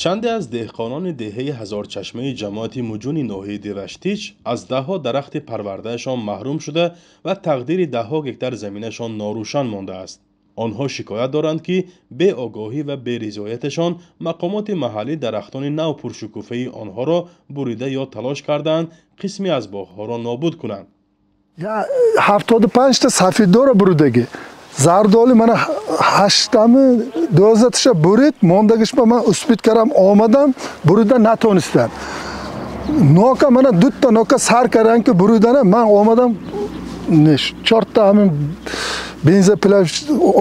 Чанде аз деҳқонони деҳаи Ҳазорчашмаи ҷамоати Муҷуни ноҳияи Деваштич аз даҳҳо дарахти парвардаашон маҳрум шуда ва тақдири даҳҳо гектар заминашон норӯшан мондааст. Онҳо шикоят доранд, ки беогоҳӣ ва беризояташон мақомоти маҳаллӣ дарахтони нав пуршукуфаи онҳоро бурида ё талош кардаанд қисме аз боғҳоро нобуд кунанд. 75та сафеддора буридагӣ, зардоли мана 8тами 12таша бурид, мондагишба ман успеть кардам, омадам, бурида натонистам. Нока мана дутта нока сар кардан ки буридана, ман омадам, чорта ҳамин бензопила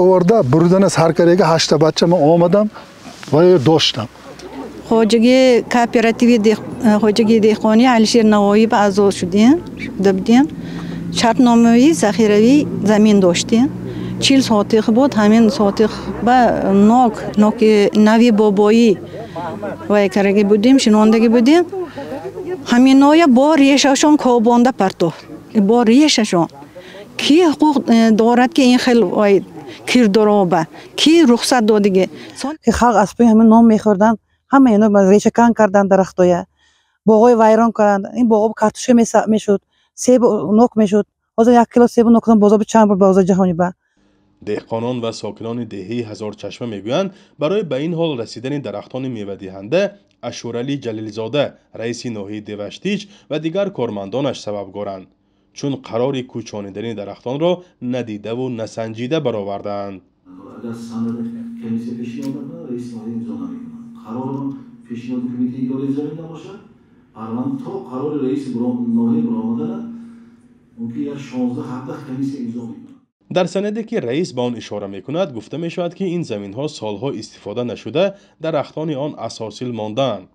оварда буридана сар кардаги, 8та бача ман омадам ва доштам. Хоҷагии кооперативи хоҷагии деҳқонии Алишер Навоӣ ба аъзо шудем, шуда будем. Шартномавии захиравӣ замин доштем. 40 сотих буд, ҳамин сотих ба нок, ноки нави бобоӣ вай кардаги будем, шинондагӣ будем. Ҳаминоя бо решашон кобонда партофт. Бо решашон. Ки ҳуқуқ дорад, ки ин хел вай кирдороба? Ки рухсат додиги? Ки халқ аз пӯи ҳамин нон мехӯрданд, ҳама ино решакан карданд дарахтоя, боғҳои вайрон карданд. Ин боғҳо картошка мешуд, себу нок мешуд. Ҳозир 1 кило себу нокдан бозор чанд бор, бозори ҷаҳонӣ ба. Деҳқонон ва сокинони деҳаи Ҳазорчашма мегӯянд, барои ба ин ҳол расидани дарахтони мевадиҳанда Ашуралӣ Ҷалилзода, раиси ноҳияи Деваштич, ва дигар кормандонаш сабабгоранд, чун қарори кӯчонидани дарахтонро надидаву насанҷида баровардаанд. Агар санади комиссия пешниҳод накунад, раиси ноҳия имзо намекунад. Қарор пешниҳоди кумитаи идораи замин набошад, парванда то қарори раиси ноҳия баромадана мумкин як 16-17 комиссия имзо мекунад. Дар санаде, ки раис ба он ишора мекунад, гуфта мешавад, ки ин заминҳо солҳо истифода нашуда, дарахтони он аз ҳосил мондаанд.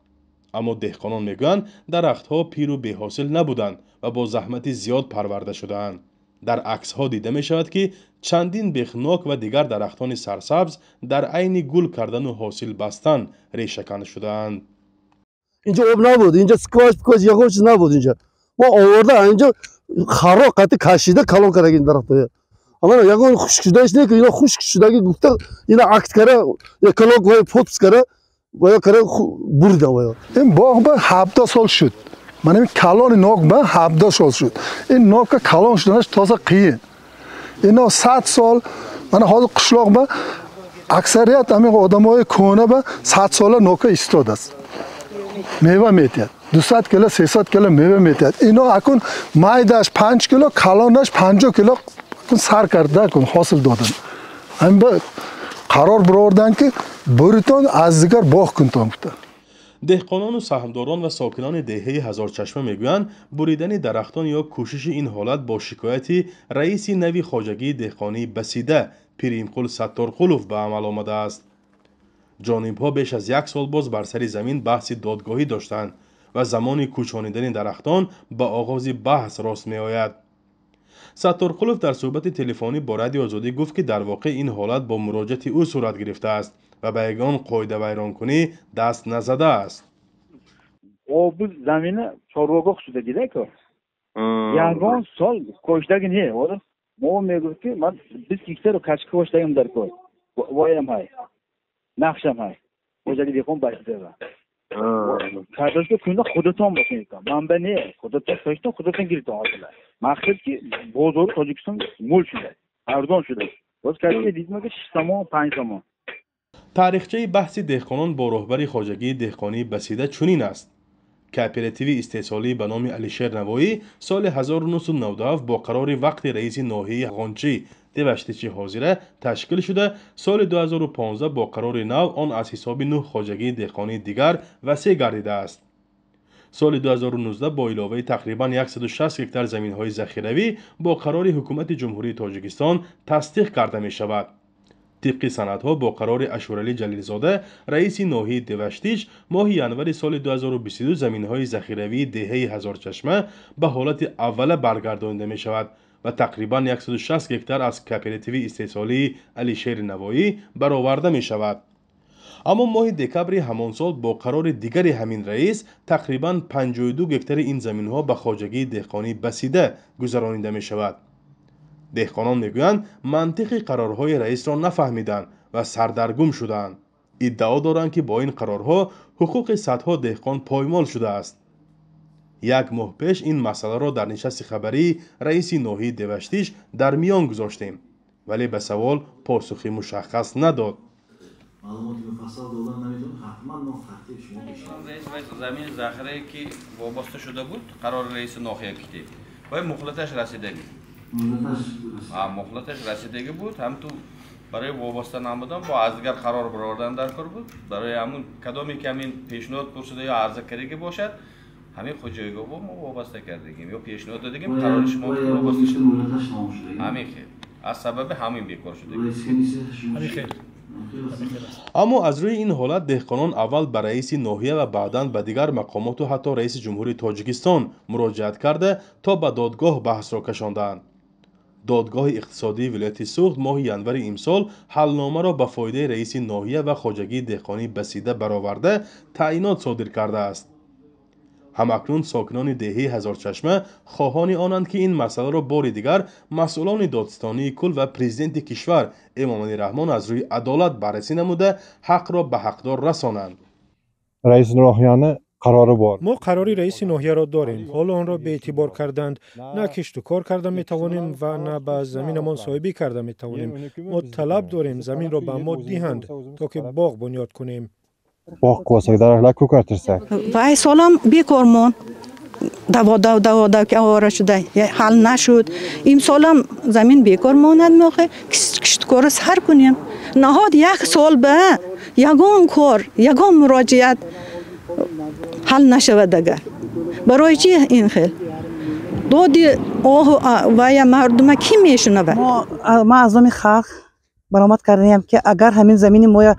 Аммо деҳқонон мегӯянд, дарахтҳо пиру беҳосил набуданд ва бо заҳмати зиёд парварда шудаанд. Дар аксҳо дида мешавад, ки чандин бехнок ва дигар дарахтони сарсабз дар айни гул кардану ҳосил бастан решакан шудаанд. Инҷо об набуд, инҷо скваж пкваж ягон чиз набуд. Инҷа мо оварда, инҷо харо қати кашида калон кардагин дарахтоя. Амана ягон хушк шудаиш не, ки ино хушк шудаги гуфта, ина акт кара, эколог вай подпись кара, вая кара бурида вая. Ин боғ ба 17 сол шуд. Мана ин калони нок ба 17 сол шуд. Ин нока калон шуданаш тоза қиин. Ино 100 сол, мана ҳозир қишлоқ ба аксарият ҳамин одамои кӯҳна ба 100 сола нока истодааст, мева метиҳад, 200 кило, 300 кило мева метиҳад. Ино акун майдаш 5 кило, калонаш 50 кило акун сар карда, акун ҳосил додан. Ҳамин ба қарор бировардан, ки буритон, аз дигар боғ кунтон гуфта. Деҳқонону саҳмдорон ва сокинони деҳаи Ҳазорчашма мегӯянд, буридани дарахтон ё кӯшиши ин ҳолат бо шикояти раиси нави хоҷагии деҳқонии Басида Пиримқул Сатторқулов ба амал омадааст. Ҷонибҳо беш аз як сол боз бар сари замин баҳси додгоҳӣ доштанд ва замони кӯчонидани дарахтон ба оғози баҳс рост меояд. Сатторқулов дар суҳбати телефонӣ бо Радиои Озодӣ гуфт, ки дар воқеъ ин ҳолат бо муроҷиати ӯ сурат гирифтааст ва ба ягон қоидавайронкунӣ даст назадааст. Оби замина чорвогоҳ шудагидаку, ягон сол коштаги не. Мо мегуфт, ки ман 20 гектару кашка коштагим дар кор, воям ҳай, нақшам ҳай, хоҷаги деҳқон башдева картошка кунда худатон бошед, манба не, худатон коштон, худатон гиритон. Ҳосила мақсад, ки бозори Тоҷикистон мул шуда, арзон шуда. Боз картошка дидем, ки 6 сомон, 5 сомон. Таърихчаи баҳси деҳқонон бо роҳбари хоҷагии деҳқонии Басида чунин аст. Кооперативи истеҳсолӣ ба номи Алишер Навоӣ соли 1997 бо қарори вақти раиси ноҳияи Ғончӣ, Деваштичи ҳозира, ташкил шуда, соли 2015 бо қарори нав он аз ҳисоби нӯҳ хоҷагии деҳқонии дигар васеъ гардидааст. Соли 2019 бо иловаи тақрибан 160 гектар заминҳои захиравӣ бо қарори Ҳукумати Ҷумҳурии Тоҷикистон тасдиқ карда мешавад. Тибқи санадҳо, бо қарори Ашуралӣ Ҷалилзода, раиси ноҳияи Деваштич, моҳи январи соли 2022 заминҳои захиравии деҳаи Ҳазорчашма ба ҳолати аввала баргардонида мешавад ва тақрибан 160 гектар аз кооперативи истеҳсолии Алишери Навоӣ бароварда мешавад. Аммо моҳи декабри ҳамон сол бо қарори дигари ҳамин раис тақрибан 52 гектари ин заминҳо ба хоҷагии деҳқонии Басида гузаронида мешавад. Деҳқонон мегӯянд, мантиқи қарорҳои раисро нафаҳмиданд ва сардаргум шуданд. Иддао доранд, ки бо ин қарорҳо ҳуқуқи садҳо деҳқон поймол шудааст. Як моҳ пеш ин масъаларо дар нишасти хабарии раиси ноҳияи Деваштич дар миён гузоштем, вале ба савол посухи мушаххас надод. Маълумоти муфассал додан наметавонам, ҳатман мо тартиб шумо пешниҳод. Замини захирае ки вобаста шуда буд, қарори раиси ноҳия китӣ вай муҳлаташ расидагӣ, муҳлаташ расидагӣ буд. Ҳамту барои вобаста намудан бо аз дигар қарор баровардан дар кор буд. Барои ҳамун кадоме ки ҳамин пешниҳод пурсида ё арза кардагӣ бошад, ҳамин хоҷагиҳо мо вобаста кардагим ё пешниҳод додагим, қарори шумо вобаста шуд. Ҳамин хел аз сабаби ҳамин бекор шудагӣ. Аммо аз рӯи ин ҳолат деҳқонон аввал ба раиси ноҳия ва баъдан ба дигар мақомоту ҳатто раиси ҷумҳурии Тоҷикистон муроҷиат карда, то ба додгоҳ баҳсро кашондаанд. Додгоҳи иқтисодии вилояти Суғд моҳи январи имсол ҳалномаро ба фоидаи раиси ноҳия ва хоҷагии деҳқонии Басида бароварда, таъйинот содир кардааст. Ҳамакнун сокинони деҳаи Ҳазорчашма хоҳони онанд, ки ин масъаларо бори дигар масъулони додситонии кул ва президенти кишвар Эмомалӣ Раҳмон аз рӯи адолат баррасӣ намуда, ҳақро ба ҳақдор расонанд. Раиси ноҳияни қарори бор. Мо қарори раиси ноҳияро дорем, ҳоло онро беэътибор карданд. На кишту кор карда метавонем ва на ба заминамон соҳибӣ карда метавонем. Мо талаб дорем, заминро ба мо диҳанд, то ки боғ бунёд кунем. Боғ qilsak, daraxtlar ko'kartirsak. Вай солам бекор монд. Даво дав, даво дав ки овора шуда, ҳал нашуд. Имсолам замин бекор монад, мохе киштукорро сар кунем. Наҳод як сол ба ягон кор, ягон муроҷиат ҳал нашавад агар. Барои чи ин хел? Доди оҳу вая мардума кӣ мешунавад? Ман аз номи халқ баромад кардаем, ки агар ҳамин замини моя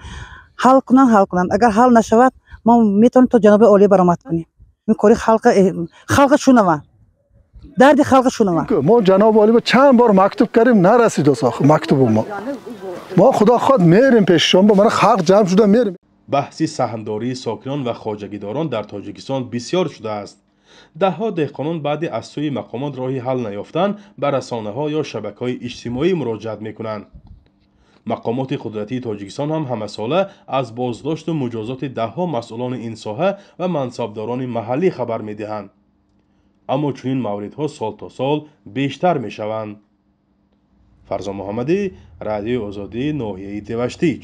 ҳал кунанд, ҳал кунанд. Агар ҳал нашавад, мо метавонем то ҷаноби олӣ баромад кунем. Ин кори халқа шунаванд, дарди халқа шунаванд. Мо ҷаноби олӣ чанд бор мактуб кардем, нарасид мактубу мо. Мо худо хоҳад мерем пешшон, мана халқ ҷамъ шуда мерем. Баҳси саҳмдории сокинон ва хоҷагидорон дар Тоҷикистон бисёр шудааст. Даҳҳо деҳқонон баъди аз сӯи мақомот роҳи ҳал наёфтан ба расонаҳо ё шабакаҳои иҷтимоӣ муроҷиат мекунанд. Мақомоти қудратии Тоҷикистон ҳам ҳамасола аз боздошту муҷозоти даҳҳо масъулони ин соҳа ва мансабдорони маҳаллӣ хабар медиҳанд. Аммо чунин мавридҳо сол то сол бештар мешаванд. Фарзон Муҳаммадӣ, Радиои Озодӣ, ноҳияи Деваштич.